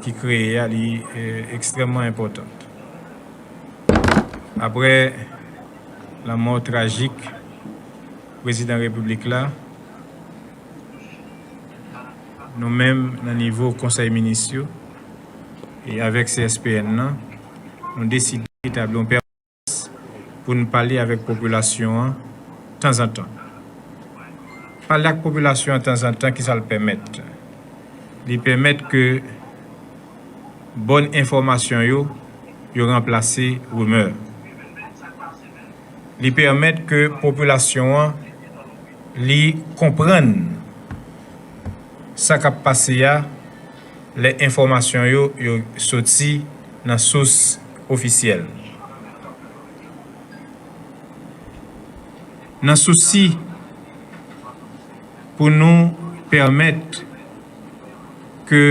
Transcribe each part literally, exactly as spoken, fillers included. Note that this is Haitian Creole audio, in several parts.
ki kreye a, li, eh, ekstrèmman enpòtan. Apre lanmò trajik prezidan repiblik la, nou menm nan nivo konsèy minis yo e avèk C S P N nan, nou deside etabli yon pèmans pou n pale avèk popilasyon an tanzantan. Pale ak popilasyon an tanzantan, ki sa l pèmèt? Li pèmèt ke bòn enfòmasyon yo, yo ranplase rimè. Li pèmèt ke popilasyon an, li konprann sa k ap pase a, lè enfòmasyon yo, yo soti nan sous ofisyèl. Nan sousi pou nou pèmèt ke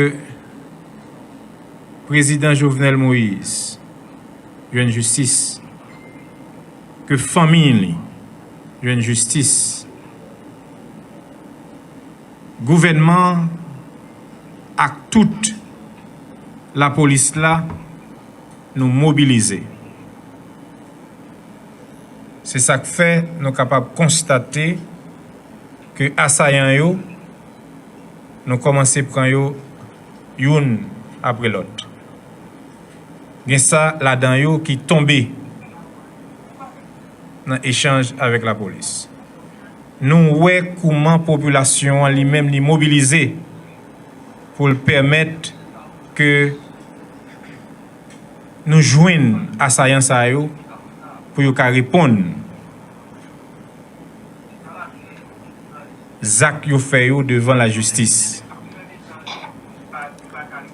prezidan Jovenel Moïse jwenn jistis, ke fanmi li jwenn jistis, gouvènman ak tout lapolis la, nou mobilize. Se sa k fè nou kapab konstate ke asayan yo, nou kòmanse pran yo youn apre lòt. Gen sa ladan yo ki tonbe nan echanj avèk lapolis. Nou wè kouman popilasyon an li menm li mobilize pou l pèmèt ke nou jwenn asayan sa yo pou yo ka reponn zak yo fè yo devan lajistis.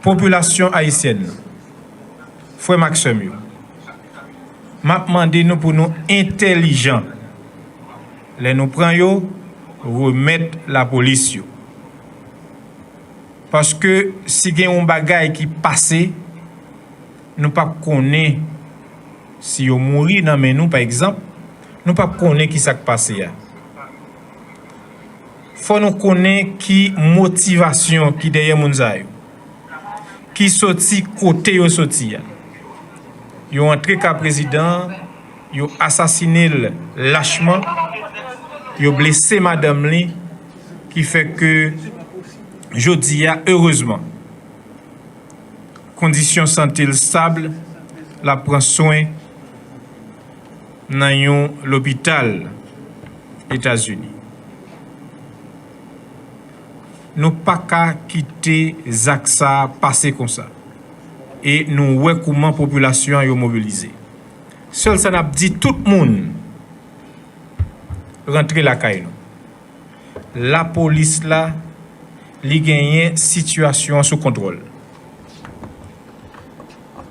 Popilasyon ayisyèn nan, frè m ak sè m yo, m ap mande nou pou nou entèlijan lè nou pran yo, remèt lapolis yo. Paske si gen yon bagay ki pase, nou p ap konnen si yo mouri nan men nou, pa egzanp, nou p ap konnen ki sa k pase a. Fò nou konnen ki motivasyon ki dèyè moun sa yo, ki soti kote yo soti a. Yo antre ka prezidan an, yo asasine l lachman, yo blese madanm li, ki fè ke jodi a, erezman, kondisyon sante l stab, l ap pran swen nan yon lopital Etazini. Nou pa ka kite zak sa a pase konsa. E nou wè kouman popilasyon an yo mobilize. Sèl sa n ap di tout moun, rantre lakay nou. Lapolis la, li genyen sitiyasyon an sou kontwòl.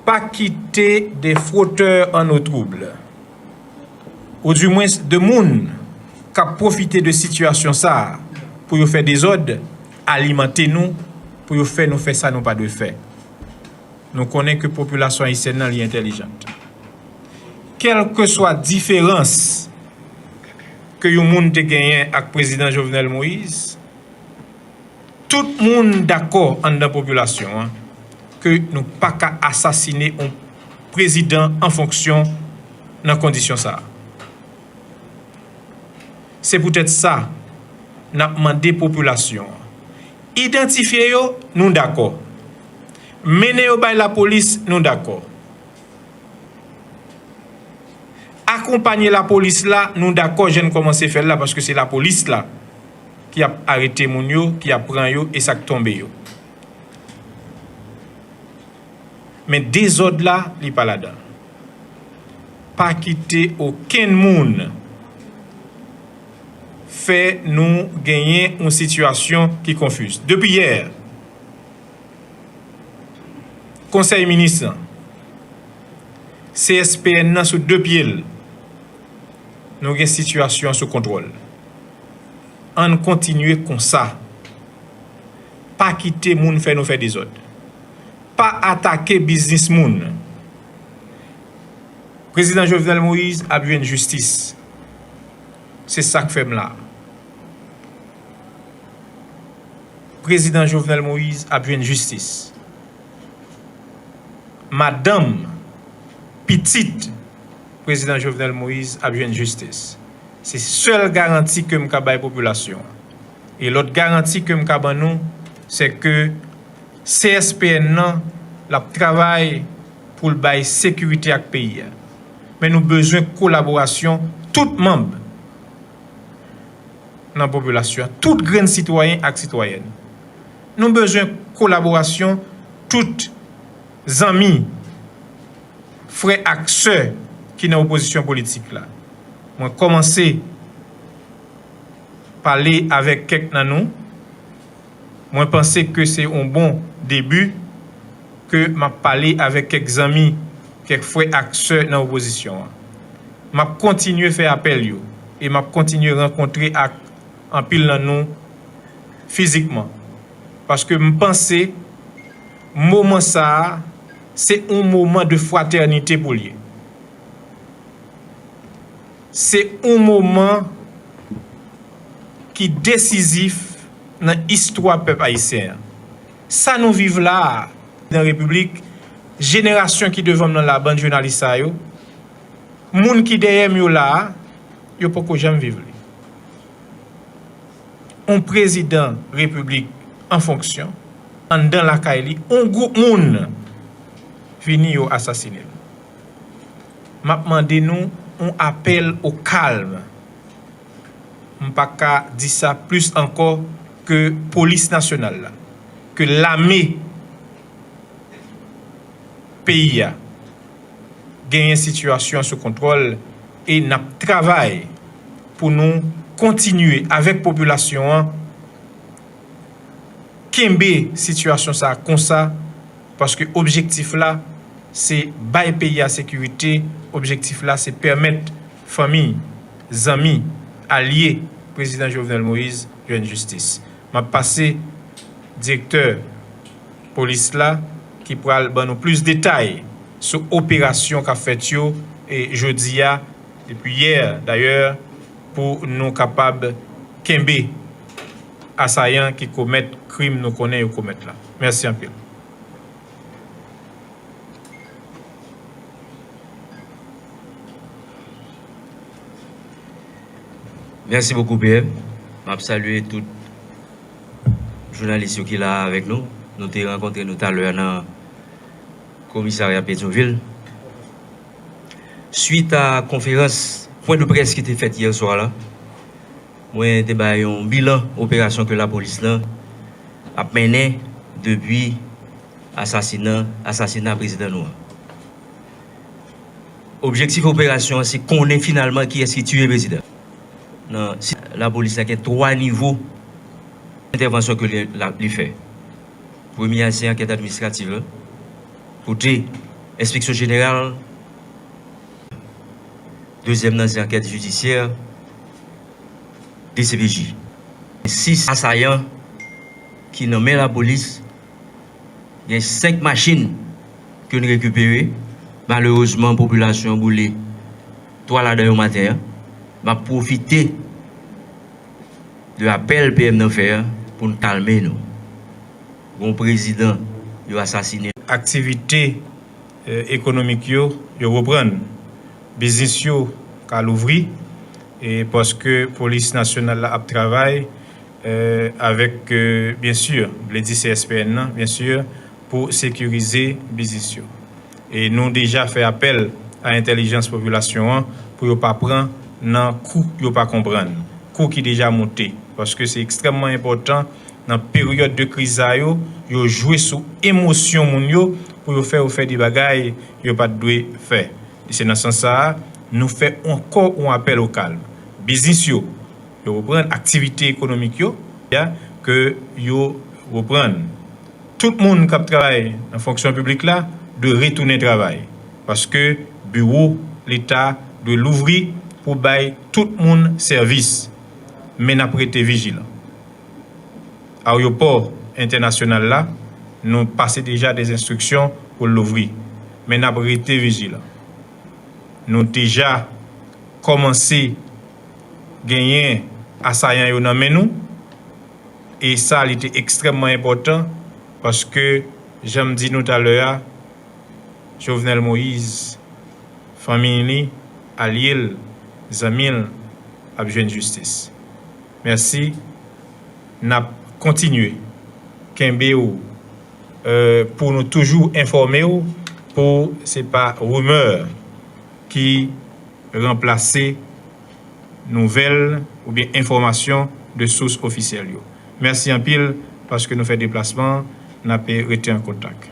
Pa kite des fraudeurs en eau trouble, ou di mwens de moun k ap pwofite de sitiyasyon sa a pou yo fè dezòd, alimante nou pou yo fè nou fè sa nou pa dwe fè. Nou konnen ke popilasyon ayisyèn nan li entèlijant. Kèlkeswa diferans ke yon moun te genyen ak prezidan Jovenel Moïse, tout moun dakò anndan popilasyon an ke nou pa ka asasine yon prezidan an fonksyon nan kondisyon sa a. Se poutèt sa, n ap mande popilasyon an, idantifye yo, nou dakò. Mennen yo bay lapolis, nou dakò. Akonpanye lapolis la, nou dakò, jan n kòmanse fè l la, paske se lapolis la ki ap arete moun yo, ki ap pran yo, e sa k tonbe yo. Men dezòd la, li pa ladan. Pa kite okenn moun fè nou genyen yon sitiyasyon ki konfiz. Depi yè, Konsèy minis lan, C S P N nan sou de pye l, nou gen sitiyasyon an sou kontwòl. Ann kontinye konsa. Pa kite moun fè nou fè dezòd. Pa atake biznis moun. Prezidan Jovenel Moïse ap jwenn jistis. Se sa k fè m la. Prezidan Jovenel Moïse ap jwenn jistis. Madanm, pitit Prezidan Jovenel Moïse ap jwenn jistis. Se sèl garanti ke m ka bay popilasyon an. E lòt garanti ke m ka ban nou, se ke C S P N nan, l ap travay pou l bay sekirite ak peyi a. Men nou bezwen kolaborasyon tout manm nan popilasyon an, tout grenn sitwayen ak sitwayèn. Nou bezwen kolaborasyon tout zanmi, frè ak sè ki nan opozisyon politik la. Mwen kòmanse pale avèk kèk nan nou. Mwen panse ke se yon bon debi ke m ap pale avèk kèk zanmi, kèk frè ak sè nan opozisyon an. M ap kontinye fè apèl yo e m ap kontinye rankontre ak anpil nan nou fizikman. Paske m panse moman sa a, se yon moman de fratènite pou l ye. Se yon moman ki desizif nan istwa pèp ayisyen an. Sa nou viv la a, nan Repiblik, jenerasyon ki devan m nan la, bann jounalis sa yo, moun ki dèyè m yo la a, yo poko janm viv li. Yon prezidan repiblik an fonksyon, anndan lakay li, yon gwoup moun vini yo asasine l. M ap mande nou yon apèl o kalm. M pa ka di sa plis ankò ke polis nasyonal la, ke lame peyi a genyen sitiyasyon sou kontwòl e n ap travay pou nou kontinye avèk popilasyon an kenbe sitiyasyon sa a konsa, paske objektif la se bay peyi a sekirite, objektif la se pèmèt fanmi, zanmi, alye Prezidan Jovenel Moïse jwenn jistis. M ap pase direktè polis la ki pral ban nou plis detay sou operasyon k ap fèt yo e jodi a, depi yè dayè, pou nou kapab kenbe asayan ki komèt krim nou konnen yo komèt la. Mèsi anpil. Mèsi bokou, P M. M ap salye tout jounalis yo ki la avèk nou. Nou te rankontre nou talè nan komisarya Petyonvil. Swit a konferans pwen de près ki te fèt yè swa la, mwen te bay yon bilan operasyon ke lapolis lan ap mennen depi asasina, asasina prezidan nou an. Objektif operasyon an se konnen finalman kiyès ki tiye prezidan. Nan, si lapolis la gen twa nivo entèvansyon ke li, la, li fè. Premye a se ankèt administratif la, kote enspeksyon jeneral, dezyèm nan se ankèt jidisyè, D C P J. Sis asayan ki nan men lapolis, gen senk machin ke n rekipere. Malerezman, popilasyon an boule twa ladan yo maten an. M ap pwofite de apèl P M nan fè a pou n kalme nou. Gon prezidan yo asasine. Aktivite eh, ekonomik yo, yo reprann. Biznis yo ka louvri, e paske polis nasyonal la ap travay eh, avèk, eh, byen si, m vle di C S P N nan, byen si, pou sekirize biznis yo. E nou deja fè apèl a entèlijans popilasyon an pou yo pa pran nan kou yo pa konprann, kou ki deja moute, paske se ekstrèmman enpòtan nan peryòd de kriz sa yo, yo jwe sou emosyon moun yo pou yo fè yo fè de bagay yo pa t dwe fè. E se nan sans sa a, nou fè ankò yon apèl o kalm. Biznis yo, yo reprann, aktivite ekonomik yo, ya, ke yo reprann. Tout moun k ap travay nan fonksyon piblik la dwe retounen travay, paske biwo Leta dwe louvri pou bay tout moun sèvis. Men n ap rete vijilan. Aryopò entènasyonal la, nou pase deja de enstriksyon pou l louvri, men n ap rete vijilan. Nou deja kòmanse genyen asayan yo nan men nou, e sa, li te ekstrèmman enpòtan, paske, jan m di nou talè a, Jovenel Moïse, fanmiy li, alye l, zanmi l ap jwenn jistis. Mèsi. N ap kontinye kenbe w, euh, pou nou toujou enfòme w, pou se pa rimè ki ranplase nouvèl oubyen enfòmasyon de sous ofisyèl yo. Mèsi anpil paske nou fè deplasman an, n ap rete an kontak.